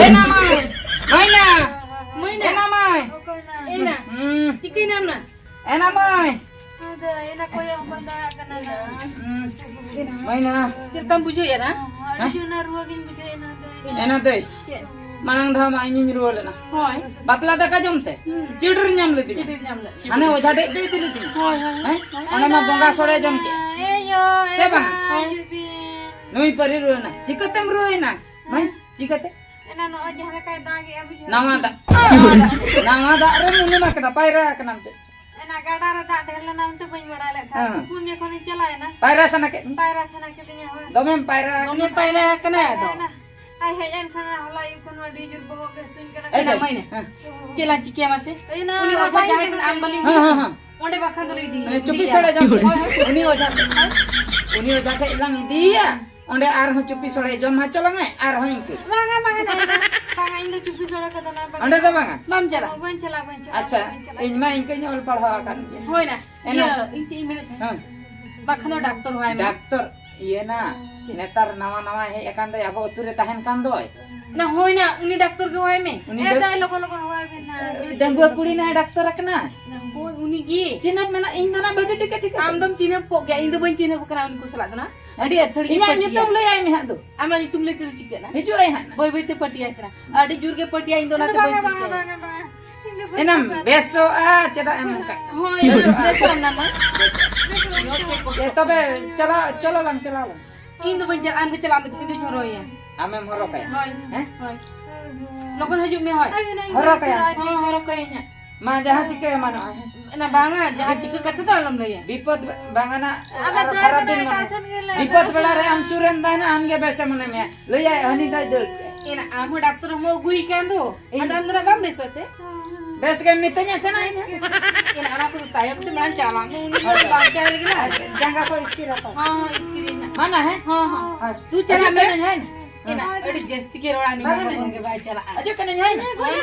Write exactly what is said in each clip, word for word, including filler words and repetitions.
ᱮᱱᱟ ᱢᱟᱹᱭ᱾ ᱢᱟᱹᱭᱱᱟ᱾ ᱢᱟᱹᱭᱱᱟ᱾ ᱮᱱᱟ ᱢᱟᱹᱭ᱾ ᱚᱠᱚᱭ ᱱᱟ? ᱮᱱᱟ᱾ ᱦᱩᱸ᱾ ᱪᱤᱠᱟᱹᱭᱱᱟᱢ ᱱᱟ? ᱮᱱᱟ ᱢᱟᱹᱭ᱾ ᱟᱫᱚ ᱮᱱᱟ ᱠᱚᱭᱚᱜ ᱵᱟᱝ ᱫᱟᱲᱮᱭᱟᱜ ᱠᱟᱱᱟ ᱱᱟ᱾ ᱦᱩᱸ᱾ ᱢᱟᱹᱭᱱᱟ᱾ ᱪᱮᱫ ᱞᱮᱠᱟᱢ ᱵᱩᱡᱷᱟᱹᱣᱮᱫᱼᱟ ᱱᱟ? ᱟᱹᱰᱤ ᱦᱮᱸ? ᱡᱳᱨ ᱱᱟ ᱨᱩᱣᱟᱹ ᱜᱤᱧ ᱵᱩᱡᱷᱟᱹᱣᱮᱫ ᱱᱟ ᱫᱟᱹᱭ᱾ ᱮᱱᱟ ᱫᱟᱹᱭ᱾ ᱪᱮᱫ? ᱢᱟᱲᱟᱝ ᱫᱷᱟᱣ ᱢᱟ ᱤᱧᱤᱧ ᱨᱩᱣᱟᱹ ᱞᱮᱱᱟ᱾ ᱦᱳᱭ᱾ ᱵᱟᱯᱞᱟ ᱫᱟᱠᱟ ᱡᱚᱢ ᱛᱮ? ᱦᱩᱸ᱾ ᱪᱤᱰᱤᱨ ᱧᱟᱢ ᱞᱮᱫᱤᱧᱟ᱾ ᱪᱤᱰᱤᱨ ᱧᱟᱢ ᱞᱮᱫ᱾ ᱦᱟᱱᱮ ᱚᱡᱷᱟ ᱴᱷᱮᱡ ᱯᱮ ᱤᱫᱤ ᱞᱮᱫᱤᱧᱟ᱾ ᱦᱳᱭ, ᱦᱳᱭ᱾ ᱦᱮᱸ? ᱚᱸᱰᱮ ᱢᱟ ᱵᱚᱸᱜᱟ ᱥᱚᱲᱮ ᱡᱚᱢ ᱠᱮᱫ᱾ ᱮᱭᱳ, ᱥᱮ ᱮᱢᱟ, ᱵᱟᱝ? ᱦᱤᱡᱩᱜ ᱵᱤᱱ᱾ ᱱᱩᱭ ᱯᱟᱹᱨᱤ ᱨᱩᱣᱟᱹᱭᱮᱱᱟ᱾ ᱪᱤᱠᱟᱹᱛᱮᱢ ᱨᱩᱣᱟᱹᱭᱮᱱᱟ? ᱢᱟᱹᱭ, ᱪᱤᱠᱟᱹᱛᱮ? ᱮᱱᱟ ᱱᱚᱜᱼᱚᱭ ᱡᱟᱦᱟᱸ ᱞᱮᱠᱟᱭ ᱫᱟᱜᱮᱜᱼᱟ, ᱵᱩᱡᱷᱟᱹᱣ᱾ ᱱᱟᱣᱟ ᱫᱟᱜ᱾ ᱱᱟᱣᱟ ᱫᱟᱜ᱾ ᱱᱟᱣᱟ ᱫᱟᱜ ᱨᱮ ᱢᱩᱞᱤᱢ ᱟᱠᱟᱱᱟ, ᱯᱟᱭᱨᱟ ᱟᱠᱟᱱᱟᱢ ᱪᱮᱫ? ᱮᱱᱟ ᱜᱟᱰᱟ ᱨᱮ ᱫᱟᱜ ᱰᱷᱮᱨ ᱞᱮᱱᱟ, ᱚᱱᱛᱮ ᱵᱟᱹᱧ ᱵᱟᱲᱟᱭ ᱞᱮᱫ ᱛᱟᱦᱮᱸᱫ᱾ ᱦᱮᱸ᱾ ᱛᱩᱯᱩᱱ ᱡᱚᱠᱷᱚᱱᱤᱧ ᱪᱟᱞᱟᱣᱮᱱᱟ᱾ ᱯᱟᱭᱨᱟ ᱥᱟᱱᱟ ᱠᱮᱫ ᱢᱮ? ᱯᱟᱭᱨᱟ ᱥᱟᱱᱟ ᱠᱮᱫᱤᱧᱟ, ᱦᱳᱭ᱾ ᱫᱚᱢᱮᱢ ᱯᱟᱭᱨᱟ ᱫᱚᱢᱮ ᱟᱠᱟᱱᱟ? ᱯᱟᱭᱨᱟ ᱟᱠᱟᱱᱟ ᱟᱫᱚ᱾ ᱯᱟᱭᱨᱟᱭᱮᱱᱟ᱾ ᱟᱨ ᱦᱮᱡ ᱮᱱ ᱠᱷᱟᱱ ᱦᱚᱞᱟ ᱟᱹᱭᱩᱵ ᱠᱷᱚᱱ ᱟᱹᱰᱤ ᱡᱳᱨ ᱵᱚᱦᱚᱜ ᱜᱮ ᱦᱟᱹᱥᱩᱧ ᱠᱟᱱᱟ᱾ ᱮᱭ ᱮᱱᱟ ᱫᱟᱹᱭ, ᱢᱟᱹᱭᱱᱟ᱾ ᱦᱮᱸ᱾ ᱪᱮᱫ ᱞᱟᱝ ᱪᱤᱠᱟᱹᱭᱟ ᱢᱟᱥᱮ? ᱮᱭ ᱱᱟ, ᱩᱱᱤ ᱚᱡᱷᱟ ᱵᱟᱭ ᱡᱟᱦᱟᱸᱭ ᱠᱟᱱᱟ᱾ ᱴᱷᱮᱱ ᱟᱢ ᱵᱟᱹᱞᱤᱧ ᱦᱮᱸ, ᱤᱫᱤᱭᱟ? ᱦᱮᱸ, ᱦᱮᱸ᱾ ᱚᱸᱰᱮ ᱵᱟᱠᱷᱟᱱ ᱫᱚᱞᱮ ᱤᱫᱤᱭᱟ᱾ ᱢᱟᱱᱮ ᱪᱩᱯᱤ ᱤᱫᱤᱭᱟ᱾ ᱥᱚᱲᱮ ᱡᱚᱢ ᱦᱳᱭ, ᱦᱳᱭ᱾ ᱩᱱᱤ ᱚᱡᱷᱟ ᱴᱷᱮᱱ᱾ ᱩᱱᱤ ᱚᱡᱷᱟ ᱴᱷᱮᱱ ᱞᱟᱝ ᱤᱫᱤᱭᱮᱭᱟ᱾ ᱚᱸᱰᱮ ᱟᱨᱦᱚᱸ ᱪᱩᱯᱤ ᱥᱚᱲᱮ ᱡᱚᱢ ᱦᱚᱪᱚ ᱞᱟᱝᱟᱭ, ᱟᱨᱦᱚᱸ ᱤᱱᱠᱟᱹ᱾ ᱵᱟᱝᱟ, ᱵᱟᱝᱟ, ᱵᱟᱝᱟ, ᱵᱟᱝᱟ, ᱤᱧ ᱫᱚ ᱪᱩᱯᱤ ᱥᱚᱲᱮ ᱠᱚᱫᱚ ᱱᱟ ᱵᱟᱹᱧ ᱚᱸᱰᱮ ᱫᱚ ᱵᱟᱝᱟ? ᱵᱟᱢ ᱪᱟᱞᱟᱜᱼᱟ? ᱵᱟᱹᱧ ᱪᱟᱞᱟᱜᱼᱟ, ᱵᱟᱹᱧ ᱪᱟᱞᱟᱜᱼᱟ, ᱟᱪᱪᱷᱟ, ᱵᱟᱹᱧ ᱪᱟᱞᱟᱜᱼᱟ᱾ ᱤᱧ ᱢᱟ ᱤᱱᱠᱟᱹᱧ ᱚᱞ ᱯᱟᱲᱦᱟᱣ ᱟᱠᱟᱱ ᱜᱮᱭᱟ᱾ ᱦᱳᱭ ᱱᱟ, ᱦᱮᱸ᱾ ᱤᱭᱟᱹ, ᱤᱧ ᱪᱮᱫ ᱤᱧ ᱢᱮᱱᱮᱫ ᱛᱟᱦᱮᱸᱫ? ᱦᱮᱸ᱾ ᱵᱟᱠᱷᱟᱱ ᱫᱚ ᱰᱟᱠᱛᱚᱨ ᱦᱚᱦᱚᱭ ᱢᱮ᱾ ᱰᱟᱠᱛᱚᱨ, ᱤᱭᱟᱹ ᱱᱟ, ᱱᱮᱛᱟᱨ ᱱᱟᱣᱟ ᱱᱟᱣᱟ ᱦᱮᱡ ᱟᱠᱟᱱ ᱫᱚᱭ, ᱟᱵᱚ ᱟᱹᱛᱩ ᱨᱮ ᱛᱟᱦᱮᱱ ᱠᱟᱱ ᱫᱚᱭ᱾ ᱱᱟ, ᱦᱳᱭ ᱱᱟ, ᱩᱱᱤ ᱰᱟᱠᱛᱚᱨ ᱜᱮ ᱦᱚᱦᱚᱭ ᱢᱮ᱾ ᱩᱱᱤ ᱮ ᱫᱚ ᱫᱟᱹᱭ, ᱞᱚᱜᱚᱱ ᱞᱚᱜᱚᱱ ᱦᱚᱦᱚᱭ ᱢᱮ ᱱᱟ᱾ ᱰᱟᱺᱜᱩᱣᱟᱹ ᱠᱩᱲᱤ ᱱᱟᱭ ᱰᱟᱠᱛᱚᱨ ᱟᱠᱟᱱᱟ᱾ ᱱᱟ, ᱦᱳᱭ, ᱩᱱᱤ ᱜᱮ᱾ ᱪᱤᱱᱦᱟᱹᱯ ᱢᱮᱱᱟᱜ, ᱤᱧ ᱫᱚ ᱱᱟ ᱵᱷᱟᱹᱜᱤ ᱴᱷᱤᱠ ᱴᱷᱤᱠ᱾ ᱟᱢ ᱫᱚᱢ ᱪᱤᱱᱦᱟᱹᱯ ᱠᱚᱜ ᱜᱮᱭᱟ, ᱤᱧ ᱫᱚ ᱵᱟᱹᱧ ᱪᱤᱱᱦᱟᱹᱯ ᱟᱠᱟᱱᱟ ᱩᱱᱠᱩ ᱥᱟᱞᱟᱜ ᱫᱚ ᱱᱟ᱾ ᱟᱹᱰᱤ ᱟᱹᱛᱷᱟᱹᱲᱤ ᱤᱧᱟᱹᱜ ᱯᱟᱹᱴᱤᱭᱟ᱾ ᱧᱩᱛᱩᱢ ᱞᱟᱹᱭᱟᱭ ᱢᱮ ᱦᱟᱸᱜ ᱫᱩ᱾ ᱟᱢᱟᱜ ᱧᱩᱛᱩᱢ ᱞᱟᱹᱭ ᱛᱮᱫᱚ ᱪᱤᱠᱟᱹᱜᱼᱟ? ᱦᱤᱡᱩᱜ ᱟᱭ ᱦᱟᱸᱜ ᱱᱟ᱾ ᱵᱟᱹᱭ ᱵᱟᱹᱭ ᱛᱮ ᱯᱟᱹᱴᱤᱭᱟᱭ ᱥᱮ ᱱᱟ᱾ ᱟᱹᱰᱤ ᱡᱳᱨ ᱜᱮ ᱯᱟᱹᱴᱤᱭᱟ, ᱤᱧ ᱫᱚ ᱚᱱᱟᱛᱮ ᱵᱟᱹᱧ ᱵᱟᱝᱟ, ᱵᱟᱝᱟ, ᱠᱩᱥᱤᱭᱟᱜᱼᱟ᱾ ᱵᱟᱝᱟ, ᱵᱟᱝᱟ᱾ ᱤᱧ ᱫᱚ ᱵᱟᱹᱧ ᱮᱱᱟᱢ ᱠᱩᱥᱤᱭᱟᱜᱼᱟ᱾ ᱵᱮᱥᱚᱜᱼᱟ, ᱪᱮᱫᱟᱜ ᱮᱢ ᱚᱱᱠᱟ? ᱦᱳᱭ, ᱵᱮᱥᱚᱜᱼᱟ᱾ ᱵᱮᱥᱚᱜ ᱟᱢ ᱱᱟ ᱢᱟ᱾ ᱮ, ᱛᱚᱵᱮ ᱪᱟᱞᱟᱣ, ᱪᱚᱞᱚ ᱞᱟᱝ ᱪᱟᱞᱟᱣ ᱞᱮᱱ᱾ ᱤᱧ ᱫᱚ ᱵᱟᱹᱧ ᱪᱟᱞᱟᱜᱼᱟ, ᱟᱢ ᱜᱮ ᱪᱟᱞᱟᱜ ᱢᱮ, ᱤᱧ ᱫᱩᱧ ᱦᱚᱨᱚᱭᱟ᱾ ᱟᱢᱮᱢ ᱦᱚᱨᱚᱜ ᱠᱟᱭᱟ? ᱦᱳᱭ, ᱦᱮᱸ? ᱦᱳᱭ᱾ ᱞᱚᱜᱚᱱ ᱦᱤᱡᱩᱜ ᱢᱮ, ᱦᱳᱭ᱾ ᱦᱚᱨᱚᱜ ᱠᱟᱭᱟ? ᱦᱚᱸ, ᱦᱚᱨᱚᱜ ᱠᱟᱭᱟᱹᱧ ᱦᱟᱸᱜ᱾ ᱢᱟ ᱡᱟᱦᱟᱸ ᱪᱤᱠᱟᱹ ᱮᱢᱟᱱᱚᱜᱼᱟ᱾ ᱚᱱᱟ ᱵᱟᱝᱟ, ᱡᱟᱦᱟᱸ ᱪᱤᱠᱟᱹ ᱠᱟᱛᱷᱟ ᱫᱚ ᱟᱞᱚᱢ ᱞᱟᱹᱭᱟ᱾ ᱵᱤᱯᱚᱫ ᱵᱟᱝᱟ ᱱᱟ, ᱟᱫᱚ ᱟᱨᱚ ᱫᱟᱹᱲ ᱠᱷᱟᱨᱟᱯ ᱫᱤᱱ ᱵᱮᱲᱟ ᱢᱟᱱᱮ᱾ ᱮᱴᱟᱜ ᱥᱮᱱ ᱜᱮ ᱞᱟᱹᱭ ᱵᱤᱯᱚᱫ ᱫᱟᱹᱲ ᱵᱮᱲᱟ ᱨᱮ ᱟᱢ ᱥᱩᱨ ᱨᱮᱢ ᱛᱟᱦᱮᱱᱟ, ᱟᱢ ᱜᱮ ᱵᱮᱥᱮ ᱢᱚᱱᱮ ᱢᱮᱭᱟ᱾ ᱞᱟᱹᱭᱟᱭ, ᱦᱟᱹᱱᱤ ᱫᱚᱭ ᱫᱟᱹᱲ ᱠᱮᱜᱼᱟ᱾ ᱮᱱᱟ ᱟᱢ ᱦᱚᱸ ᱰᱟᱠᱛᱚᱨ ᱦᱚᱸ ᱟᱹᱜᱩᱭ ᱠᱟᱱ ᱫᱚ᱾ ᱤᱧ ᱟᱫᱚ ᱟᱢ ᱫᱚ ᱱᱟᱜ ᱵᱟᱢ ᱵᱮᱥᱚᱜ ᱛᱮ? ᱵᱮᱥ ᱜᱮᱢ ᱢᱤᱛᱟᱹᱧᱟ ᱥᱮ ᱱᱟ ᱤᱧ ᱦᱚᱸ? ᱮᱱᱟ ᱚᱱᱟ ᱠᱚᱫᱚ ᱛᱟᱭᱚᱢ ᱛᱮ ᱢᱟᱲᱟᱝ ᱪᱟᱞᱟᱜ ᱢᱮ, ᱩᱱᱤ ᱫᱚ ᱦᱳᱭ᱾ ᱵᱟᱧᱪᱟᱣ ᱞᱟᱹᱜᱤᱫ ᱱᱟ᱾ ᱟᱨ ᱡᱟᱸᱜᱟ ᱠᱚ ᱤᱥᱠᱤᱨ ᱟᱛᱟᱢ᱾ ᱦᱚᱸ, ᱦᱚᱸ, ᱤᱥᱠᱤᱨ ᱮᱱᱟ᱾ ᱢᱟᱱᱟ, ᱦᱮᱸ? ᱦᱚᱸ, ᱦᱚᱸ᱾ ᱦᱳᱭ᱾ ᱛᱩ ᱪᱟᱞᱟᱜ ᱦᱤᱡᱩᱜ ᱢᱮ᱾ ᱠᱟᱹᱱᱟᱹᱧ, ᱦᱮᱸ? ᱮᱱᱟ ᱟᱹᱰᱤ ᱡᱟᱹᱥᱛᱤ ᱜᱮ ᱨᱚᱲᱟ, ᱱᱩᱭ ᱵᱟᱵᱟ ᱦᱚᱯᱚᱱ ᱜᱮ ᱵᱟᱭ ᱪᱟᱞᱟᱜᱼᱟ᱾ ᱦᱤᱡᱩᱜ ᱠᱟᱹᱱᱟᱹᱧ, ᱦᱮᱸ? ᱦᱳᱭ᱾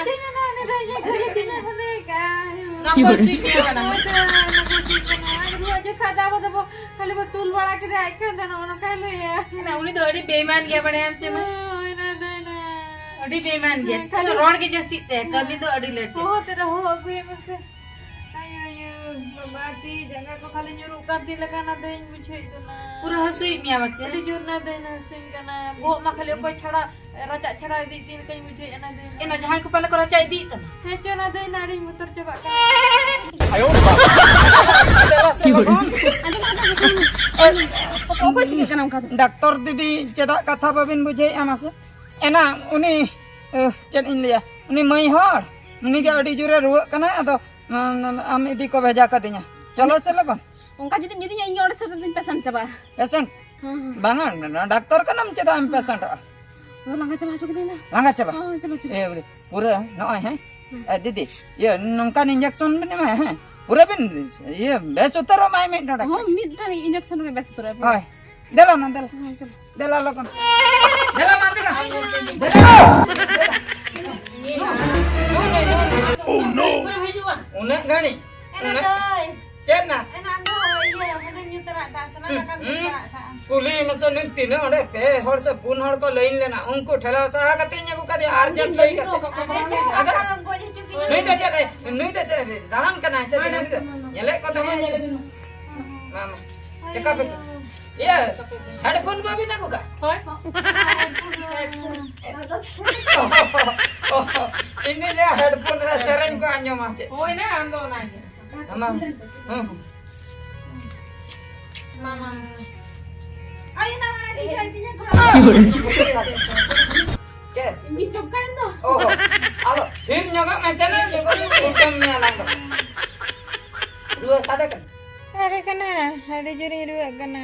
ᱱᱚᱣᱟ ᱠᱚ ᱥᱩᱭ ᱯᱮ ᱠᱟᱱᱟ᱾ ᱨᱩᱣᱟᱹ ᱡᱚᱠᱷᱟ ᱫᱚ ᱟᱵᱚ ᱫᱚᱵᱚ ᱠᱷᱟᱹᱞᱤ ᱵᱚ ᱛᱩᱞ ᱵᱟᱲᱟ ᱠᱮᱫᱟ, ᱟᱡ ᱠᱷᱟᱱ ᱫᱚ ᱱᱚᱜᱼᱚ ᱱᱚᱝᱠᱟᱭ ᱞᱟᱹᱭᱟ᱾ ᱮᱱᱟ ᱩᱱᱤ ᱫᱚ ᱟᱹᱰᱤ ᱵᱮᱭᱢᱟᱱ ᱜᱮᱭᱟ, ᱵᱟᱲᱟᱭᱟᱢ ᱥᱮ ᱢᱟ? ᱦᱳᱭ, ᱚᱱᱟ ᱫᱚ, ᱚᱱᱟ᱾ ᱟᱹᱰᱤ ᱵᱮᱢᱟᱱ ᱜᱮ᱾ ᱦᱮᱸ, ᱠᱷᱟᱹᱞᱤ ᱨᱚᱲ ᱜᱮ ᱡᱟᱹᱥᱛᱤᱜ ᱛᱟᱭᱟ, ᱠᱟᱹᱢᱤ ᱫᱚ ᱟᱹᱰᱤ ᱞᱮᱴ᱾ ᱦᱚᱦᱚ ᱛᱮ ᱨᱮᱦᱚᱸ ᱟᱹᱜᱩᱭ ᱢᱮᱥᱮ᱾ ᱟᱭᱳ, ᱟᱭᱳ, ᱵᱟᱵᱟ, ᱛᱤ ᱡᱟᱸᱜᱟ ᱠᱚ ᱠᱷᱟᱹᱞᱤ ᱧᱩᱨᱩᱜ ᱠᱟᱱ ᱛᱤᱧ ᱞᱮᱠᱟ ᱚᱱᱟ ᱫᱚᱧ ᱵᱩᱡᱷᱟᱹᱣᱮᱫ ᱠᱟᱱᱟ᱾ ᱯᱩᱨᱟᱹ ᱦᱟᱹᱥᱩᱭᱮᱫ ᱢᱮᱭᱟ ᱢᱟᱪᱮ? ᱟᱹᱰᱤ ᱡᱳᱨ ᱚᱱᱟ ᱫᱚᱧ ᱦᱟᱹᱥᱩᱭᱮᱫ ᱠᱟᱱᱟ᱾ ᱵᱚᱦᱚᱜ ᱢᱟ ᱠᱷᱟᱹᱞᱤ ᱚᱠᱚᱭ ᱪᱷᱟᱲᱟ, ᱨᱟᱪᱟᱜ ᱪᱷᱟᱲᱟ ᱤᱫᱤᱭᱮᱫ ᱛᱤᱧ ᱞᱮᱠᱟᱧ ᱵᱩᱡᱷᱟᱹᱣᱮᱫ ᱚᱱᱟ ᱫᱚᱧ᱾ ᱮᱱᱟ ᱡᱟᱦᱟᱸᱭ ᱠᱚ ᱯᱟᱞᱮ ᱠᱚ ᱨᱟᱪᱟᱜ ᱤᱫᱤᱭᱮᱫ ᱛᱟᱢᱟ? ᱦᱮᱸ ᱪᱚ, ᱚᱱᱟ ᱫᱚᱧ ᱟᱹᱰᱤᱧ ᱵᱚᱛᱚᱨ ᱪᱟᱵᱟᱜ ᱠᱟᱱᱟ᱾ ᱫᱮᱞᱟ ᱥᱮ ᱞᱚᱜᱚᱱ᱾ ᱚᱠᱚᱭ ᱪᱤᱠᱟᱹᱜ ᱠᱟᱱᱟ ᱚᱱᱠᱟ ᱫᱚ? ᱰᱟᱠᱛᱚᱨ ᱫᱤᱫᱤ, ᱪᱮᱫᱟᱜ ᱠᱟᱛᱷᱟ ᱵᱟᱵᱤᱱ ᱵᱩᱡᱷᱟᱹᱣᱮᱫᱼᱟ ᱢᱟᱥᱮ? ᱮᱱᱟ ᱩᱱᱤ, ᱮ, ᱪᱮᱫ ᱤᱧ ᱞᱟᱹᱭᱟ, ᱩᱱᱤ ᱢᱟᱹᱭ ᱦᱚᱲ, ᱩᱱᱤ ᱜᱮ ᱟᱹᱰᱤ ᱡᱳᱨᱮ ᱨᱩᱣᱟᱹᱜ ᱠᱟᱱᱟ, ᱟᱫᱚ, ᱟᱢ, ᱟᱢ ᱤᱫᱤ ᱠᱚ ᱵᱷᱮᱡᱟ ᱠᱟᱫᱤᱧᱟ᱾ ᱪᱚᱞᱚ ᱥᱮ ᱞᱚᱜᱚᱱ᱾ ᱚᱱᱠᱟ ᱡᱩᱫᱤᱢ ᱤᱫᱤᱧᱟ, ᱤᱧ ᱜᱮ ᱚᱸᱰᱮ ᱥᱮᱫ ᱨᱮᱫᱚᱧ ᱯᱮᱥᱮᱱᱴ ᱪᱟᱵᱟᱜᱼᱟ᱾ ᱯᱮᱥᱮᱱᱴ? ᱦᱮᱸ, ᱦᱮᱸ᱾ ᱵᱟᱝᱟ, ᱰᱟᱠᱛᱚᱨ ᱠᱟᱱᱟᱢ, ᱪᱮᱫᱟᱜ ᱮᱢ ᱯᱮᱥᱮᱱᱴᱚᱜᱼᱟ? ᱟᱫᱚ ᱞᱟᱸᱜᱟ ᱪᱟᱵᱟ ᱦᱚᱪᱚ ᱠᱤᱫᱤᱧ ᱫᱚ᱾ ᱞᱟᱸᱜᱟ ᱪᱟᱵᱟ? ᱦᱮᱸ, ᱪᱟᱵᱟ ᱦᱚᱪᱚ᱾ ᱮ, ᱯᱩᱨᱟᱹ ᱱᱚᱜᱼᱚᱭ, ᱦᱮᱸ? ᱦᱮᱸ᱾ ᱮ, ᱫᱤᱫᱤ, ᱤᱭᱟᱹ, ᱱᱚᱝᱠᱟᱱ ᱤᱧᱡᱮᱠᱥᱚᱱ ᱵᱤᱱ ᱮᱢᱟᱭᱟ, ᱦᱮᱸ? ᱯᱩᱨᱟᱹ ᱵᱤᱱ, ᱤᱭᱟᱹ, ᱵᱮᱥ ᱩᱛᱟᱹᱨᱚᱜ ᱢᱟᱭ ᱢᱤᱫ ᱰᱚᱸᱰᱮᱠ᱾ ᱦᱚᱸ, ᱢᱤᱫᱴᱟᱝ ᱤᱧᱡᱮᱠᱥᱚᱱ ᱨᱮᱜᱮ ᱵᱮᱥ ᱩᱛᱟᱹᱨᱚᱜᱼᱟ᱾ ᱦᱳᱭ᱾ ᱫᱮᱞᱟ ᱱᱟ, ᱫᱮᱞᱟ᱾ ᱦᱮᱸ, ᱪᱚᱞᱚ᱾ ᱫᱮᱞᱟ ᱞᱚᱜᱚᱱ᱾ ᱫᱮᱞᱟ ᱢᱟ, ᱫᱮᱞᱟ᱾ ᱫᱮᱞᱟ᱾ ᱱᱩᱭ, ᱱᱩᱭ, ᱱᱩᱭ, ᱱᱩᱭ᱾ Oh, no. ᱩᱱᱟᱹᱜ ᱜᱷᱟᱹᱲᱤᱡ? ᱮᱱᱟ ᱩᱱᱟᱹᱜ? ᱫᱚᱭ᱾ ᱪᱮᱫ ᱱᱟ? ᱮᱱᱟ ᱫᱚ ᱤᱭᱟᱹ, ᱦᱟᱺᱰᱤ ᱧᱩ ᱛᱚᱨᱟᱜ ᱫᱟ, ᱥᱟᱱᱟ ᱦᱩᱸ, ᱫᱟᱠᱟ ᱧᱩ ᱦᱩᱸ᱾ ᱛᱚᱨᱟᱜ ᱫᱟ᱾ ᱠᱩᱞᱤ ᱢᱮᱥᱮ ᱱᱩᱭ ᱛᱤᱱᱟᱹᱜ ᱚᱸᱰᱮ ᱯᱮ ᱦᱚᱲ ᱥᱮ ᱯᱩᱱ ᱦᱚᱲ ᱠᱚ ᱞᱟᱹᱭᱤᱱ ᱞᱮᱱᱟ, ᱩᱱᱠᱩ ᱴᱷᱮᱞᱟᱣ ᱥᱟᱦᱟ ᱠᱟᱛᱮᱧ ᱟᱹᱜᱩ ᱠᱟᱫᱮᱭᱟ, ᱟᱨᱡᱮᱱᱴ ᱞᱟᱹᱭ ᱠᱟᱛᱮ᱾ ᱟᱫᱚ ᱜᱚᱡ ᱦᱚᱪᱚ ᱠᱤᱧᱟ᱾ ᱱᱩᱭ ᱫᱚ ᱪᱮᱫ ᱮ, ᱱᱩᱭ ᱫᱚ ᱪᱮᱫ ᱮ ᱫᱟᱬᱟᱱ ᱠᱟᱱᱟᱭ ᱥᱮ ᱪᱮᱫ? ᱱᱩᱭ ᱫᱚ ᱧᱮᱞᱮᱫ ᱠᱚ ᱛᱟᱦᱮᱸ᱾ ᱢᱟ, ᱢᱟ᱾ ᱪᱮᱠᱟ ᱯᱮ? ᱤᱭᱟᱹ, ᱦᱮᱰᱯᱷᱳᱱ ᱵᱟᱹᱵᱤᱱ ᱟᱹᱜᱩ ᱠᱟᱜ? ᱦᱳᱭ᱾ ᱤᱧ ᱫᱚᱧ ᱞᱟᱹᱭᱟ ᱦᱮᱰᱯᱷᱳᱱ ᱨᱮ ᱥᱮᱨᱮᱧ ᱠᱚ ᱟᱸᱡᱚᱢᱟ ᱪᱮᱫ? ᱦᱳᱭ ᱱᱟ, ᱟᱢ ᱫᱚ ᱚᱱᱟ ᱜᱮ᱾ ᱟᱢᱟ, ᱦᱩᱸ, ᱦᱩᱸ᱾ ᱢᱟ, ᱢᱟ, ᱢᱟ᱾ ᱟᱭ, ᱚᱱᱟ ᱢᱟᱨᱟᱝ ᱴᱷᱤᱠ ᱟᱭ ᱛᱤᱧᱟ ᱠᱚᱲᱟ᱾ ᱪᱮᱫ? ᱤᱧ ᱜᱤᱧ ᱪᱚᱢᱠᱟᱭᱮᱱ ᱫᱚ᱾ ᱚ, ᱟᱞᱚ, ᱛᱷᱤᱨ ᱧᱚᱜᱚᱜ ᱢᱮ, ᱪᱮᱫ ᱮᱢ ᱧᱚᱜᱚᱜ ᱠᱟᱱᱟ? ᱧᱩᱛᱩᱢ ᱢᱮ ᱟᱞᱟᱝ ᱫᱚ᱾ ᱨᱩᱣᱟᱹ ᱥᱟᱰᱮ ᱠᱟᱱᱟ? ᱥᱟᱰᱮ ᱠᱟᱱᱟ, ᱟᱹᱰᱤ ᱡᱳᱨᱤᱧ ᱨᱩᱣᱟᱹᱜ ᱠᱟᱱᱟ᱾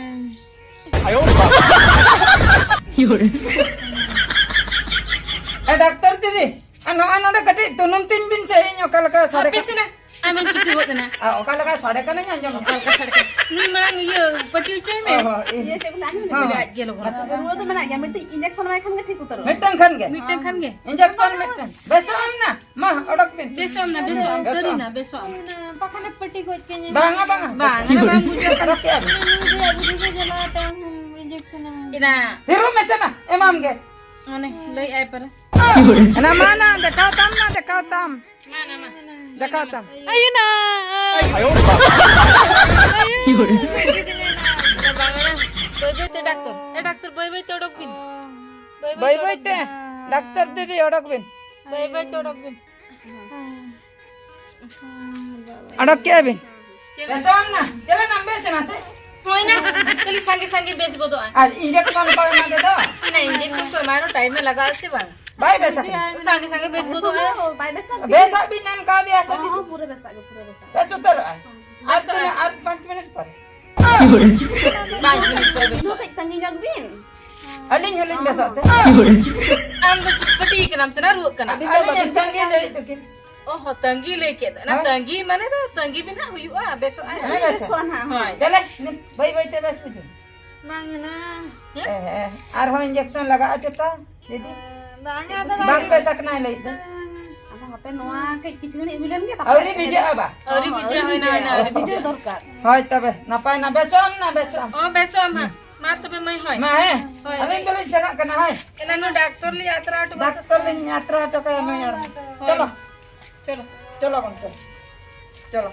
ᱮ, ᱰᱟᱠᱛᱟᱨ ᱫᱤᱫᱤ, ᱟᱨ ᱱᱚᱜᱼᱚᱭ ᱱᱚᱰᱮ ᱠᱟᱹᱴᱤᱡ ᱛᱩᱱᱩᱢ ᱛᱤᱧ ᱵᱤᱱ ᱥᱮ, ᱤᱧ ᱚᱠᱟ ᱞᱮᱠᱟ ᱥᱟᱰᱮ ᱦᱟᱯᱮ ᱠᱟᱱᱟ᱾ ᱥᱮ ᱱᱟ, ᱟᱢᱮᱢ ᱪᱩᱴᱤ ᱜᱚᱫ ᱮᱱᱟ᱾ ᱟ, ᱚᱠᱟ ᱞᱮᱠᱟ ᱥᱟᱰᱮ ᱠᱟᱱᱟᱧ ᱟᱸᱡᱚᱢ ᱚᱠᱟ ᱞᱮᱠᱟ ᱥᱟᱰᱮ ᱠᱟᱱᱟ? ᱱᱩᱭ ᱢᱟᱲᱟᱝ ᱤᱭᱟᱹ ᱯᱟᱹᱴᱤ ᱦᱚᱪᱚᱭ ᱢᱮ᱾ ᱚ, ᱦᱚᱸ, ᱤᱭᱟᱹ᱾ ᱤᱭᱟᱹ ᱪᱮᱫ ᱠᱚ ᱞᱟᱹᱭᱟ? ᱦᱚᱸ, ᱦᱚᱸ᱾ ᱟᱡ ᱜᱮ ᱞᱚᱜᱚᱱ᱾ ᱟᱪᱪᱷᱟ᱾ ᱨᱩᱣᱟᱹ ᱫᱚ ᱢᱮᱱᱟᱜ ᱜᱮᱭᱟ, ᱢᱤᱫᱴᱤᱡ ᱤᱧᱡᱮᱠᱥᱚᱱ ᱮᱢᱟᱭ ᱠᱷᱟᱱ ᱜᱮ ᱴᱷᱤᱠ ᱩᱛᱟᱹᱨᱚᱜᱼᱟ᱾ ᱢᱤᱫᱴᱟᱝ ᱠᱷᱟᱱ ᱜᱮ? ᱢᱤᱫᱴᱟᱝ ᱠᱷᱟᱱ ᱜᱮ᱾ ᱤᱧᱡᱮᱠᱥᱚᱱ ᱢᱤᱫᱴᱟᱝ᱾ ᱵᱮᱥᱚᱜ ᱟᱢ ᱱᱟ᱾ ᱢᱟ, ᱚᱰᱚᱠ ᱵᱤᱱ᱾ ᱵᱮᱥᱚᱜ ᱟᱢ ᱱᱟ, ᱵᱮᱥᱚᱜ ᱟᱢ, ᱵᱮᱥᱚᱜ ᱥᱟᱹᱨᱤ ᱟᱢ᱾ ᱱᱟ, ᱵᱮᱥᱚᱜ ᱟᱢ᱾ ᱚᱱᱟ ᱵᱟᱠᱷᱟᱱᱮ ᱯᱟᱹᱴᱤ ᱜᱚᱡ ᱠᱟᱹᱧᱟ᱾ ᱵᱟᱝᱟ, ᱵᱟᱝᱟ᱾ ᱵᱟᱝ, ᱚᱱᱟ ᱵᱟᱝ ᱵᱩᱡᱷᱟᱹᱜ ᱠᱟᱱᱟ᱾ ᱚᱰᱚᱠ ᱠᱮᱜᱼᱟ ᱵᱤᱱ᱾ ᱱᱩᱭ ᱫᱚ ᱟᱹᱜᱩ ᱨᱮᱜᱮ ᱡᱟᱞᱟ ᱛᱟᱭᱚᱢ ᱤᱧᱡᱮᱠᱥᱚᱱ ᱮᱢᱟᱭ᱾ ᱮᱱᱟ᱾ ᱛᱷᱤᱨᱚᱜ ᱢᱮᱥᱮ ᱱᱟ, ᱮᱢᱟᱢ ᱜᱮ᱾ ᱚᱱᱮ, ᱞᱟᱹᱭ ᱟᱭ ᱯᱟᱨᱟ᱾ ᱚᱱᱟ ᱢᱟ ᱱᱟ ᱫᱮᱠᱷᱟᱣ ᱛᱟᱢ, ᱱᱟ ᱫᱮᱠᱷᱟᱣ ᱛᱟᱢ᱾ ᱢᱟ, ᱱᱟ, ᱢᱟ᱾ ᱫᱮᱠᱷᱟᱣ ᱛᱟᱢ᱾ ᱟᱭᱳ ᱱᱟ᱾ ᱟᱭᱳ᱾ ᱵᱟᱵᱟ, ᱵᱟᱵᱟ᱾ ᱵᱟᱹᱭ ᱵᱟᱹᱭ ᱛᱮ ᱰᱟᱠᱛᱚᱨ᱾ ᱮ ᱰᱟᱠᱛᱚᱨ, ᱵᱟᱹᱭ ᱵᱟᱹᱭ ᱛᱮ ᱚᱰᱚᱠ ᱵᱤᱱ᱾ ᱵᱟᱹᱭ ᱵᱟᱹᱭ ᱛᱮ ᱚᱰᱚᱠ ᱵᱤᱱ᱾ ᱰᱟᱠᱛᱚᱨ ᱫᱤᱫᱤ, ᱚᱰᱚᱠ ᱵᱤᱱ᱾ ᱵᱟᱹᱭ ᱵᱟᱹᱭ ᱛᱮ ᱚᱰᱚᱠ ᱵᱤᱱ᱾ ᱚᱰᱚᱠ ᱠᱮᱜᱼᱟ ᱵᱤᱱ? ᱪᱮᱫ? ᱵᱮᱥᱚᱜ ᱟᱢ ᱱᱟ? ᱪᱮᱫ ᱞᱮᱠᱟᱢ ᱵᱮᱥ ᱮᱱᱟ ᱥᱮ? ᱦᱳᱭ ᱱᱟ, ᱠᱷᱟᱹᱞᱤ ᱥᱟᱸᱜᱮ ᱥᱟᱸᱜᱮ ᱵᱮᱥ ᱜᱚᱫᱚᱜᱼᱟ᱾ ᱟᱨ injection ᱠᱚ ᱮᱢᱟ ᱫᱮ ᱫᱚ? ᱚᱱᱟ injection ᱠᱚ ᱮᱢᱟᱨ ᱦᱚᱸ time ᱮ ᱞᱟᱜᱟᱜᱼᱟ ᱥᱮ ᱵᱟᱝ? ᱵᱟᱭ ᱵᱮᱥ ᱟᱠᱟᱱᱟ᱾ ᱥᱟᱸᱜᱮ ᱥᱟᱸᱜᱮ ᱵᱮᱥ ᱜᱚᱫᱚᱜᱼᱟ᱾ ᱵᱟᱭ ᱵᱮᱥ ᱟᱠᱟᱱᱟ᱾ ᱵᱮᱥᱟᱜ ᱵᱤᱱ ᱮᱢ ᱠᱟᱣᱫᱮᱭᱟ ᱥᱮ ᱫᱤᱫᱤ? ᱦᱚᱸ, ᱯᱩᱨᱟᱹ ᱵᱮᱥᱟᱜ ᱜᱮ, ᱯᱩᱨᱟᱹ ᱵᱮᱥᱟᱜ ᱜᱮ᱾ ᱵᱮᱥ ᱩᱛᱟᱹᱨᱚᱜᱼᱟᱭ᱾ ᱟᱨ ᱵᱮᱥᱚᱜᱼᱟᱭ᱾ ᱛᱤᱱᱟᱹᱜ, ᱟᱨ ᱯᱟᱸᱪ ᱢᱤᱱᱤᱴ ᱯᱚᱨᱮ? ᱯᱟᱸᱪ ᱢᱤᱱᱤᱴ ᱯᱚᱨᱮ ᱵᱮᱥᱚᱜᱼᱟᱭ᱾ ᱤᱱᱟᱹ ᱠᱟᱹᱡ ᱛᱟᱺᱜᱤ ᱧᱚᱜ ᱵᱤᱱ᱾ ᱟᱹᱞᱤᱧ ᱦᱚᱸᱞᱤᱧ ᱵᱮᱥᱚᱜ ᱛᱮ᱾ ᱟᱢ ᱫᱚ ᱪᱮᱫ ᱯᱟᱹᱴᱤ ᱠᱟᱱᱟᱢ ᱥᱮ ᱱᱟ ᱨᱩᱣᱟᱹᱜ ᱠᱟᱱᱟ? ᱟᱹᱵᱤᱱ ᱫᱚ ᱟᱹᱞᱤᱧ ᱵᱟᱹᱵᱤᱱ ᱛᱟᱺᱜᱤ ᱞᱟᱹᱭ ᱫᱚᱠᱤᱱ᱾ ᱚ ᱦᱚᱸ, ᱛᱟᱺᱜᱤ ᱞᱟᱹᱭ ᱠᱮᱫ᱾ ᱚᱱᱟ ᱦᱮᱸ? ᱛᱟᱺᱜᱤ ᱢᱟᱱᱮ ᱫᱚ ᱛᱟᱺᱜᱤ ᱵᱤᱱ ᱦᱟᱸᱜ ᱦᱩᱭᱩᱜᱼᱟ, ᱵᱮᱥᱚᱜ ᱟᱭ᱾ ᱦᱮᱸ, ᱵᱮᱥᱚᱜ᱾ ᱵᱮᱥᱚᱜᱼᱟ ᱱᱟᱦᱟᱜ᱾ ᱦᱳᱭ᱾ ᱪᱚᱞᱮ, ᱱᱤᱛ ᱵᱟᱹᱭ ᱵᱟᱹᱭ ᱛᱮ ᱵᱮᱥ ᱵᱩᱡᱷᱟᱹᱣ᱾ ᱵᱟᱝ ᱱᱟ᱾ ᱦᱮᱸ? ᱦᱮᱸ, ᱦᱮᱸ᱾ ᱟᱨᱦᱚᱸ injection ᱞᱟᱜᱟᱜᱼᱟ ᱪᱮᱛᱟ, ᱫᱤᱫᱤ? ᱵᱟᱝᱟ, ᱟᱫᱚ ᱵᱟᱝ ᱵᱟᱝ ᱵᱮᱥ ᱟᱠᱟᱱᱟᱭ ᱞᱟᱹᱭ ᱫᱚ᱾ ᱟᱫᱚ ᱦᱟᱯᱮ ᱱᱚᱣᱟ ᱠᱟᱹᱡ ᱠᱤᱪᱷᱩ ᱜᱷᱟᱹᱲᱤᱡ ᱦᱩᱭ ᱞᱮᱱ ᱜᱮ, ᱛᱟᱨᱯᱚᱨᱮ ᱟᱹᱣᱨᱤ ᱵᱤᱡᱷᱟᱹᱜᱼᱟ ᱵᱟ? ᱟᱹᱣᱨᱤ ᱦᱚᱸ, ᱵᱤᱡᱷᱟᱹᱜᱼᱟ, ᱟᱹᱣᱨᱤ ᱦᱩᱭ ᱱᱟ, ᱦᱩᱭ ᱱᱟ, ᱵᱤᱡᱷᱟᱹᱜᱼᱟ᱾ ᱟᱹᱣᱨᱤ ᱵᱤᱡᱷᱟᱹᱜᱼᱟ᱾ ᱵᱤᱡᱷᱟᱹᱜ ᱫᱚᱨᱠᱟᱨ᱾ ᱦᱳᱭ, ᱛᱚᱵᱮ ᱱᱟᱯᱟᱭ ᱱᱟ, ᱵᱮᱥᱚᱜ ᱟᱢ ᱱᱟ, ᱵᱮᱥᱚᱜ ᱟᱢ᱾ ᱚ, ᱵᱮᱥᱚᱜ ᱟᱢ ᱦᱟᱸᱜ᱾ ᱢᱟ ᱛᱚᱵᱮ ᱢᱟᱹᱭ, ᱦᱳᱭ᱾ ᱢᱟ, ᱦᱮᱸ᱾ ᱦᱳᱭ᱾ ᱟᱹᱞᱤᱧ ᱫᱚᱞᱤᱧ ᱥᱮᱱᱚᱜ ᱠᱟᱱᱟ, ᱦᱳᱭ᱾ ᱮᱱᱟ ᱱᱩ ᱰᱟᱠᱛᱚᱨ ᱞᱤᱧ ᱟᱛᱨᱟ ᱦᱚᱴᱚ ᱠᱟᱜ ᱰᱟᱠᱛᱚᱨ ᱞᱤᱧ ᱟᱛᱨᱟ ᱦᱚᱴᱚ ᱠᱟᱭᱟ, ᱱᱩᱭ ᱟᱨ᱾ ᱦᱳᱭ᱾ ᱪᱚᱞᱚ, ᱪᱚᱞᱚ, ᱪᱚᱞᱚ ᱵᱚᱱ, ᱪᱚᱞᱚ᱾ ᱪᱚᱞᱚ᱾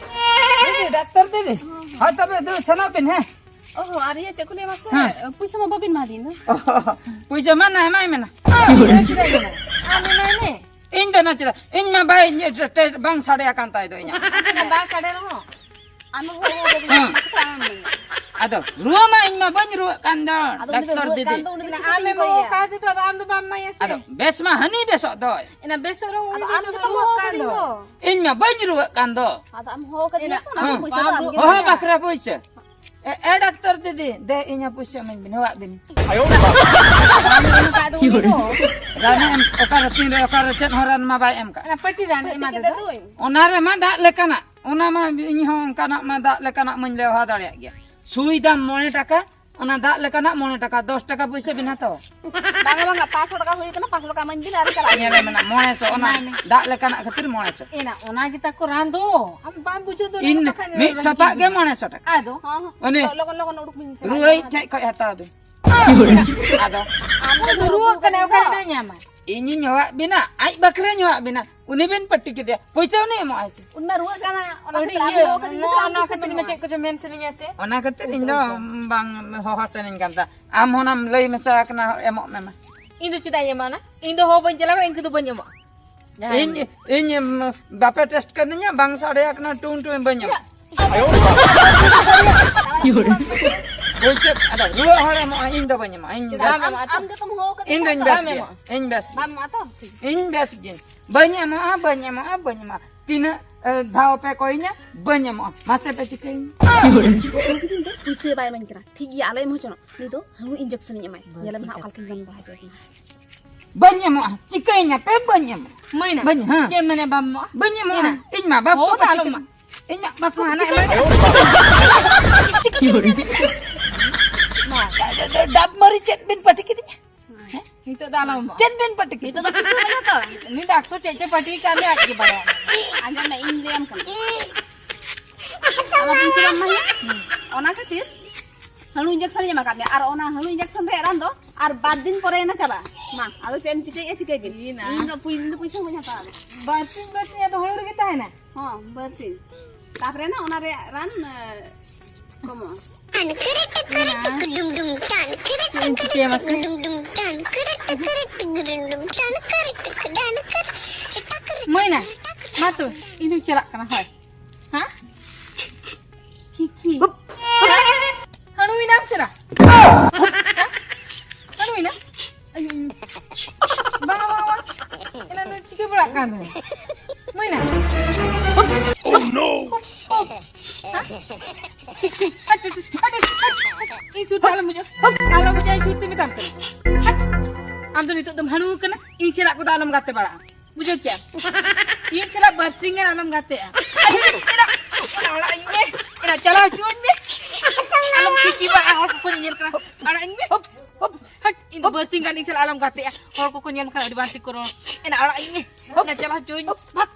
ᱫᱤᱫᱤ, ᱰᱟᱠᱛᱚᱨ ᱫᱤᱫᱤ, ᱦᱳᱭ, ᱛᱚᱵᱮ ᱫᱩ, ᱥᱮᱱᱚᱜ ᱵᱤᱱ, ᱦᱮᱸ᱾ ᱚ ᱦᱚᱸ, ᱟᱨ ᱤᱭᱟᱹ ᱪᱮᱫ ᱠᱚ ᱞᱟᱹᱭᱟ ᱢᱟᱥᱮ? ᱦᱮᱸ᱾ ᱯᱩᱭᱥᱟᱹ ᱢᱟ ᱵᱟᱵᱤᱱ ᱮᱢᱟᱫᱤᱧ ᱫᱚ᱾ ᱯᱩᱭᱥᱟᱹ ᱢᱟ ᱱᱟ, ᱮᱢᱟᱭ ᱢᱮ ᱱᱟ᱾ ᱪᱮᱫᱟᱜ ᱮᱢᱟᱭ? ᱟᱢ ᱮᱢᱟᱭ ᱢᱮ᱾ ᱤᱧ ᱫᱚ ᱱᱟ ᱪᱮᱫᱟᱜ? ᱤᱧ ᱢᱟ ᱵᱟᱭ, ᱤᱧ ᱴᱮ-, ᱴᱮ-, ᱵᱟᱝ ᱥᱟᱰᱮ ᱟᱠᱟᱱ ᱛᱟᱭ ᱫᱚ ᱤᱧᱟᱹᱜ᱾ ᱵᱟᱝ ᱥᱟᱰᱮ ᱨᱮᱦᱚᱸ᱾ ᱟᱢ ᱦᱚᱸ ᱦᱚᱦᱚ ᱟᱠᱟᱫᱤᱧᱟ, ᱦᱮᱸ᱾ ᱚᱱᱟ ᱠᱷᱟᱹᱛᱤᱨ ᱟᱢᱮᱢ ᱢᱮᱱᱟ᱾ ᱟᱫᱚ ᱨᱩᱣᱟᱹ ᱢᱟ ᱤᱧ ᱢᱟ ᱵᱟᱹᱧ ᱨᱩᱣᱟᱹᱜ ᱠᱟᱱ ᱫᱚ, ᱟᱫᱚ ᱩᱱᱤ ᱫᱚ ᱰᱟᱠᱛᱚᱨ ᱨᱩᱣᱟᱹᱜ ᱫᱤᱫᱤ᱾ ᱠᱟᱱ ᱫᱚ, ᱩᱱᱤ ᱫᱚ ᱪᱤᱠᱟᱹᱛᱤᱧ ᱟᱢᱮᱢ ᱦᱚᱦᱚ ᱠᱚᱭᱮᱭᱟ? ᱟᱠᱟᱫᱮ ᱫᱚ, ᱟᱫᱚ ᱟᱢ ᱫᱚ ᱵᱟᱢ ᱮᱢᱟᱭᱟ ᱥᱮ? ᱟᱫᱚ ᱵᱮᱥ ᱢᱟ ᱦᱟᱹᱱᱤ ᱵᱮᱥᱚᱜ ᱫᱚ᱾ ᱮᱱᱟ ᱵᱮᱥᱚᱜ ᱨᱮᱦᱚᱸ ᱟᱫᱚ ᱩᱱᱤ ᱟᱢ ᱫᱚ ᱜᱮᱛᱚᱢ ᱨᱩᱣᱟᱹᱜ ᱨᱩᱣᱟᱹᱜ ᱠᱟᱱ ᱠᱟᱱ ᱫᱚ᱾ ᱫᱚ᱾ ᱤᱧ ᱢᱟ ᱵᱟᱹᱧ ᱨᱩᱣᱟᱹᱜ ᱠᱟᱱ ᱫᱚ᱾ ᱟᱫᱚ ᱟᱢ ᱦᱚᱦᱚ ᱠᱟᱫᱤᱧᱟ ᱥᱮ, ᱚᱱᱟ ᱮᱱᱟ ᱯᱩᱭᱥᱟᱹ ᱫᱚ ᱟᱢ ᱜᱮᱢ ᱦᱚᱦᱚ ᱮᱢᱟ᱾ ᱵᱟᱠᱷᱨᱟ ᱯᱩᱭᱥᱟᱹ᱾ ᱮ, ᱮ, ᱰᱟᱠᱛᱚᱨ ᱫᱤᱫᱤ, ᱫᱮ, ᱤᱧᱟᱹᱜ ᱯᱩᱭᱥᱟᱹ ᱮᱢᱟᱹᱧ ᱵᱤᱱ, ᱦᱚᱦᱚᱣᱟᱜ ᱵᱤᱱ᱾ ᱟᱢ ᱮᱢ ᱟᱠᱟᱫ ᱫᱚ ᱩᱱᱤ ᱫᱚ᱾ ᱨᱟᱱᱮ ᱮᱢ, ᱚᱠᱟᱨᱮ, ᱛᱤᱱᱨᱮ, ᱚᱠᱟᱨᱮ, ᱪᱮᱫ ᱦᱚᱸ ᱨᱟᱱ ᱢᱟ ᱵᱟᱭ ᱮᱢ ᱠᱟᱜ᱾ ᱚᱱᱟ ᱯᱟᱹᱴᱤ ᱨᱟᱱ ᱮᱢᱟ ᱫᱮ ᱫᱚ᱾ ᱚᱱᱟ ᱨᱮᱢᱟ ᱫᱟᱜ ᱞᱮᱠᱟᱱᱟᱜ, ᱚᱱᱟ ᱢᱟ ᱤᱧ ᱦᱚᱸ ᱚᱱᱠᱟᱱᱟᱜ ᱢᱟ ᱫᱟᱜ ᱞᱮᱠᱟᱱᱟᱜ ᱢᱟᱧ ᱞᱮᱣᱦᱟ ᱫᱟᱲᱮᱭᱟᱜ ᱜᱮᱭᱟ᱾ ᱥᱩᱭ ᱫᱟᱢ ᱢᱚᱬᱮ ᱴᱟᱠᱟ, ᱚᱱᱟ ᱫᱟᱜ ᱞᱮᱠᱟᱱᱟᱜ ᱢᱚᱬᱮ ᱴᱟᱠᱟ, ᱫᱚᱥ ᱴᱟᱠᱟ ᱯᱩᱭᱥᱟᱹ ᱵᱤᱱ ᱦᱟᱛᱟᱣᱟ? ᱵᱟᱝᱟ, ᱵᱟᱝᱟ, ᱯᱟᱸᱪᱥᱚ ᱴᱟᱠᱟ ᱦᱩᱭ ᱠᱟᱱᱟ, ᱯᱟᱸᱪᱥᱚ ᱴᱟᱠᱟ ᱮᱢᱟᱹᱧ ᱵᱤᱱ ᱟᱨ ᱪᱟᱞᱟᱜ ᱧᱮᱞᱮ ᱟᱹᱞᱤᱧ᱾ ᱢᱮᱱᱟᱜ ᱢᱚᱬᱮ ᱥᱚ, ᱚᱱᱟ ᱮᱢᱟᱭ ᱢᱮ᱾ ᱫᱟᱜ ᱞᱮᱠᱟᱱᱟᱜ ᱠᱷᱟᱹᱛᱤᱨ ᱢᱚᱬᱮ ᱥᱚ᱾ ᱮᱱᱟ, ᱚᱱᱟ ᱜᱮ ᱛᱟᱠᱚ ᱨᱟᱱ ᱫᱚ᱾ ᱟᱢ ᱵᱟᱢ ᱵᱩᱡᱷᱟᱹᱣ ᱫᱚ ᱤᱧ ᱱᱚᱣᱟ ᱠᱟᱛᱷᱟ ᱢᱤᱫ ᱧᱮᱞ ᱴᱷᱚᱯᱟᱜ ᱜᱮ ᱢᱚᱬᱮ ᱥᱚ ᱴᱟᱠᱟ᱾ ᱟᱫᱚ? ᱦᱚᱸ, ᱦᱚᱸ᱾ ᱩᱱᱤ ᱞᱚ-, ᱞᱚᱜᱚᱱ, ᱞᱚᱜᱚᱱ ᱩᱰᱩᱠ ᱵᱤᱱ ᱪᱟᱞᱟᱜ ᱨᱩᱣᱟᱹᱭᱤᱡ ᱠᱟᱱᱟ᱾ ᱴᱷᱮᱡ ᱠᱷᱚᱡ ᱦᱟᱛᱟᱣ ᱫᱟᱹᱧ᱾ ᱟᱫᱚ? ᱩᱱᱤ ᱫᱚ ᱨᱩᱣᱟᱹᱜ ᱠᱟᱱᱟᱭ, ᱚᱠᱟ ᱨᱮ ᱧᱟᱢᱟ? ᱤᱧᱤᱧ ᱦᱚᱦᱚᱣᱟᱜ ᱵᱤᱱᱟ, ᱟᱡ ᱵᱟᱠᱷᱨᱟᱧ ᱦᱚᱦᱚᱣᱟᱜ ᱵᱤᱱᱟ, ᱩᱱᱤ ᱵᱤᱱ ᱯᱟᱹᱴᱤ ᱠᱮᱫᱮᱭᱟ, ᱯᱚᱭᱥᱟ ᱩᱱᱤ ᱮᱢᱚᱜᱼᱟᱭ ᱥᱮ? ᱩᱱᱤ ᱢᱟ ᱨᱩᱣᱟᱹᱜ ᱠᱟᱱᱟ, ᱚᱱᱟ ᱟᱹᱰᱤ ᱠᱷᱟᱹᱛᱤᱨ ᱟᱢ ᱤᱭᱟᱹ, ᱦᱚᱦᱚ ᱠᱟᱛᱮ ᱱᱚᱜᱼᱚ ᱜᱤᱫᱽᱨᱟᱹ ᱟᱢ ᱱᱚᱣᱟ ᱴᱷᱮᱱ ᱠᱷᱟᱹᱛᱤᱨ ᱢᱟ ᱥᱮᱱᱚᱜᱼᱟ᱾ ᱪᱮᱫ ᱠᱚᱪᱚ ᱢᱮᱱ ᱥᱟᱱᱟᱧᱟ ᱥᱮ? ᱚᱱᱟ ᱠᱷᱟᱹᱛᱤᱨ ᱤᱧ ᱫᱚ ᱵᱟᱝ ᱦᱚᱦᱚ ᱥᱟᱱᱟᱧ ᱠᱟᱱ ᱛᱟᱦᱮᱸ᱾ ᱟᱢ ᱦᱚᱸ ᱚᱱᱟᱢ ᱞᱟᱹᱭ ᱢᱮᱥᱟ ᱟᱠᱟᱱᱟ, ᱮᱢᱚᱜ ᱢᱮ ᱢᱟ᱾ ᱤᱧ ᱫᱚ ᱪᱮᱫᱟᱜ ᱤᱧ ᱮᱢᱟ ᱚᱱᱟ? ᱤᱧ ᱫᱚ ᱦᱚᱦᱚ ᱵᱟᱹᱧ ᱪᱟᱞᱟᱣ ᱠᱟᱱᱟ, ᱤᱧ ᱠᱚᱫᱚ ᱵᱟᱹᱧ ᱮᱢᱚᱜᱼᱟ᱾ ᱡᱟᱦᱟᱸᱭ ᱤᱧ, ᱤᱧ, ᱮᱢ, ᱵᱟᱯᱮ ᱴᱮᱥᱴ ᱠᱟᱹᱫᱤᱧᱟ, ᱵᱟᱝ ᱥᱟᱰᱮ ᱟᱠᱟᱱᱟ, ᱴᱩᱱ ᱴᱩᱱ ᱵᱟᱹᱧ ᱮᱢᱚᱜᱼᱟ᱾ ᱵᱩᱡᱷᱟᱹᱣ? ᱟᱫᱚ ᱨᱩᱣᱟᱹ ᱦᱚᱲ ᱮᱢᱚᱜᱼᱟ, ᱤᱧ ᱫᱚ ᱵᱟᱹᱧ ᱮᱢᱚᱜᱼᱟ, ᱤᱧ ᱪᱮᱫᱟᱜ ᱵᱮᱥ ᱟᱢ, ᱜᱮ᱾ ᱟᱢ ᱜᱮᱛᱚᱢ ᱦᱚᱦᱚ ᱠᱟᱫᱤᱧᱟ᱾ ᱤᱧ ᱫᱚᱧ ᱵᱮᱥ ᱵᱟᱢ ᱜᱮᱭᱟ, ᱮᱢᱚᱜᱼᱟ᱾ ᱤᱧ ᱵᱮᱥ ᱜᱮᱭᱟ᱾ ᱵᱟᱢ ᱮᱢᱚᱜᱼᱟ ᱛᱚ? ᱤᱧ ᱵᱮᱥ ᱜᱤᱭᱟᱹᱧ᱾ ᱵᱟᱹᱧ ᱮᱢᱚᱜᱼᱟ, ᱵᱟᱹᱧ ᱮᱢᱚᱜᱼᱟ, ᱵᱟᱹᱧ ᱮᱢᱚᱜᱼᱟ᱾ ᱛᱤᱱᱟᱹᱜ, ᱮ, ᱫᱷᱟᱣ ᱯᱮ ᱠᱚᱭᱤᱧᱟ, ᱵᱟᱹᱧ ᱮᱢᱚᱜᱼᱟ᱾ ᱢᱟᱥᱮ ᱯᱮ ᱪᱤᱠᱟᱹᱭᱤᱧᱟ? ᱩᱱᱠᱤᱱ ᱫᱚ ᱯᱩᱭᱥᱟᱹ ᱵᱟᱭ ᱤᱢᱟᱹᱧ ᱠᱟᱱᱟ᱾ ᱴᱷᱤᱠ ᱜᱮᱭᱟ, ᱟᱞᱚ ᱮᱢ ᱦᱚᱪᱚᱱᱚᱜ᱾ ᱩᱱᱤ ᱫᱚ ᱦᱟᱹᱬᱩ injection ᱤᱧ ᱮᱢᱟᱭ᱾ ᱧᱮᱞ ᱟᱢ ᱱᱟᱦᱟᱜ ᱚᱠᱟ ᱞᱮᱠᱟᱧ ᱜᱟᱱ ᱵᱟᱲᱟ ᱦᱚᱪᱚᱭᱮ ᱠᱟᱱᱟ᱾ ᱵᱟᱹᱧ ᱮᱢᱚᱜᱼᱟ, ᱪᱤᱠᱟᱹᱭᱤᱧᱟ ᱯᱮ? ᱵᱟᱹᱧ ᱮᱢᱚᱜᱼᱟ᱾ ᱢᱟᱹᱭᱱᱟ, ᱵᱟᱹᱧ, ᱦᱮᱸ᱾ ᱪᱮᱫ ᱮᱢ ᱢᱮᱱᱮᱫ ᱵᱟᱢ ᱮᱢᱚᱜᱼᱟ? ᱵᱟᱹᱧ ᱮᱢᱚᱜᱼᱟ᱾ ᱢᱟᱹᱭᱱᱟ᱾ ᱤᱧ ᱢᱟ ᱵᱟᱯ ᱦᱚᱸ ᱠᱚ ᱯᱟᱹᱴᱤ ᱟᱞᱚᱢ ᱠᱮᱫᱤᱧᱟ᱾ ᱮᱢᱟ᱾ ᱤᱧ ᱢᱟ ᱵᱟᱠᱚ ᱦᱟᱱᱟ ᱪᱤᱠᱟᱹᱭᱤᱧᱟ᱾ ᱮᱢᱟ᱾ ᱪᱤᱠᱟᱹ ᱠᱮᱫᱤᱧᱟ? ᱢᱟ, ᱰᱟᱵ ᱢᱟᱹᱨᱤ ᱪᱮᱫ ᱵᱤᱱ ᱯᱟᱹᱴᱤ ᱠᱮᱫᱤᱧᱟ? ᱦᱮᱸ? ᱱᱤᱛᱚᱜ ᱫᱚ ᱟᱞᱚᱢ ᱮᱢᱚᱜᱼᱟ᱾ ᱪᱮᱫ ᱵᱤᱱ ᱯᱟᱹᱴᱤ ᱠᱮᱫᱤᱧᱟ? ᱱᱤᱛᱚᱜ ᱫᱚ ᱯᱩᱭᱥᱟᱹ ᱢᱮᱱᱟᱜ ᱛᱚ? ᱩᱱᱤ ᱰᱟᱠᱛᱚᱨ ᱪᱮᱫ ᱪᱚ ᱯᱟᱹᱴᱤ ᱠᱟᱜ ᱢᱮ, ᱟᱡ ᱜᱮ ᱵᱟᱲᱟᱭᱟ᱾ ᱟᱸᱡᱚᱢ ᱢᱮ, ᱤᱧ ᱞᱟᱹᱭᱟᱢ ᱠᱟᱱᱟ᱾ ᱟᱢᱟᱜ ᱯᱩᱭᱥᱟᱹ ᱵᱟᱢ ᱮᱢᱟᱧᱟ? ᱚᱱᱟ ᱠᱷᱟᱹᱛᱤᱨ ᱦᱟᱹᱬᱩ injection ᱤᱧ ᱮᱢ ᱟᱠᱟᱫ ᱢᱮᱭᱟ, ᱟᱨ ᱚᱱᱟ ᱦᱟᱹᱬᱩ injection ᱨᱮᱭᱟᱜ ᱨᱟᱱ ᱫᱚ ᱟᱨ ᱵᱟᱨ ᱫᱤᱱ ᱯᱚᱨᱮ ᱮᱱᱟ ᱪᱟᱞᱟᱜᱼᱟ᱾ ᱢᱟ, ᱟᱫᱚ ᱪᱮᱫ ᱮᱢ ᱪᱤᱠᱟᱹᱭᱮᱫᱼᱟ, ᱪᱤᱠᱟᱹᱭ ᱵᱤᱱ᱾ ᱤᱧ ᱫᱚ ᱯᱩᱭ-, ᱤᱧ ᱫᱚ ᱯᱩᱭᱥᱟᱹ ᱦᱚᱸ ᱵᱟᱹᱧ ᱦᱟᱛᱟᱣᱟ᱾ ᱵᱟᱨ ᱥᱤᱧ, ᱵᱟᱨ ᱥᱤᱧ ᱟᱫᱚ ᱦᱟᱹᱬᱩ ᱨᱮᱜᱮ ᱛᱟᱦᱮᱱᱟ? ᱦᱚᱸ, ᱵᱟᱨ ᱥᱤᱧ᱾ ᱛᱟᱯᱚᱨᱮ ᱱᱟ ᱚᱱᱟ ᱨᱮᱭᱟᱜ ᱨᱟᱱ, ᱮ, ᱠᱚᱢᱚᱜᱼᱟ᱾ ᱪᱮᱫ ᱤᱧ ᱪᱤᱠᱟᱹᱭᱟ ᱢᱟᱥᱮ? ᱢᱟᱹᱭᱱᱟ, ᱢᱟ ᱛᱚᱵᱮ, ᱤᱧ ᱫᱚᱧ ᱪᱟᱞᱟᱜ ᱠᱟᱱᱟ, ᱦᱳᱭ᱾ ᱦᱮᱸ? ᱠᱤ, ᱠᱤ? ᱦᱟᱹᱬᱩᱭᱱᱟᱢ ᱥᱮ ᱱᱟ? ᱦᱮᱸ? ᱦᱟᱹᱬᱩᱭᱱᱟ? ᱟᱭᱳ, ᱟᱭᱳ᱾ ᱵᱟᱝ, ᱵᱟᱝ, ᱵᱟᱝ᱾ ᱮᱱᱟᱱ ᱫᱚ ᱪᱤᱠᱟᱹ ᱵᱟᱲᱟᱜ ᱠᱟᱱ ᱛᱟᱦᱮᱸ? ᱢᱟᱹᱭᱱᱟ᱾ Oh, no! ᱦᱮᱸ? ᱴᱷᱤᱠ, ᱴᱷᱤᱠ᱾ ᱦᱟᱴ, ᱦᱟᱴ, ᱦᱟᱴ, ᱦᱟᱴ, ᱦᱟᱴ᱾ ᱤᱧ ᱥᱩᱨ ᱛᱮ ᱟᱞᱚᱢ ᱵᱩᱡᱷᱟᱹᱣᱟ᱾ ᱟᱞᱚᱢ ᱵᱩᱡᱷᱟᱹᱣᱟ, ᱤᱧ ᱥᱩᱨ ᱛᱮ ᱢᱮᱛᱟᱢ ᱠᱟᱱᱟ᱾ ᱦᱟᱴ᱾ ᱟᱢ ᱫᱚ ᱱᱤᱛᱚᱜ ᱫᱚᱢ ᱦᱟᱹᱬᱩ ᱟᱠᱟᱱᱟ, ᱤᱧ ᱥᱟᱞᱟᱜ ᱠᱚᱫᱚ ᱟᱞᱚᱢ ᱜᱟᱛᱮ ᱵᱟᱲᱟᱜᱼᱟ᱾ ᱵᱩᱡᱷᱟᱹᱣ ᱠᱮᱜᱼᱟᱢ? ᱤᱧ ᱥᱟᱞᱟᱜ ᱵᱟᱨᱥᱤᱧ ᱜᱟᱱ ᱟᱞᱚᱢ ᱜᱟᱛᱮᱜᱼᱟ᱾ ᱮᱱᱟ, ᱮᱱᱟ, ᱚᱲᱟᱜ ᱤᱧ ᱢᱮ᱾ ᱮᱱᱟ, ᱪᱟᱞᱟᱣ ᱦᱚᱪᱚᱣᱟᱹᱧ ᱢᱮ᱾ ᱟᱞᱚᱢ ᱠᱷᱤᱠᱤ ᱵᱟᱲᱟᱜᱼᱟ, ᱦᱚᱲ ᱠᱚᱠᱚ ᱧᱮᱧᱮᱞ ᱠᱟᱱᱟ᱾ ᱟᱲᱟᱜ ᱤᱧ ᱢᱮ᱾ ᱦᱚᱯ, ᱦᱚᱯ, ᱦᱟᱴ, ᱤᱧ ᱫᱚ ᱵᱟᱨᱥᱤᱧ ᱜᱟᱱ ᱤᱧ ᱥᱟᱞᱟᱜ ᱟᱞᱚᱢ ᱜᱟᱛᱮᱜᱼᱟ᱾ ᱦᱚᱲ ᱠᱚᱠᱚ ᱧᱮᱞ ᱠᱷᱟᱱ ᱟᱹᱰᱤ ᱵᱟᱝ ᱴᱷᱤᱠ ᱠᱚ ᱨᱚᱲ᱾ ᱮᱱᱟ, ᱟᱲᱟᱜ ᱤᱧ ᱢᱮ᱾ ᱮᱱᱟ, ᱪᱟᱞᱟᱣ ᱦᱚᱪᱚᱣᱟᱹᱧ ᱢᱮ᱾ ᱵᱷᱟᱜᱽ᱾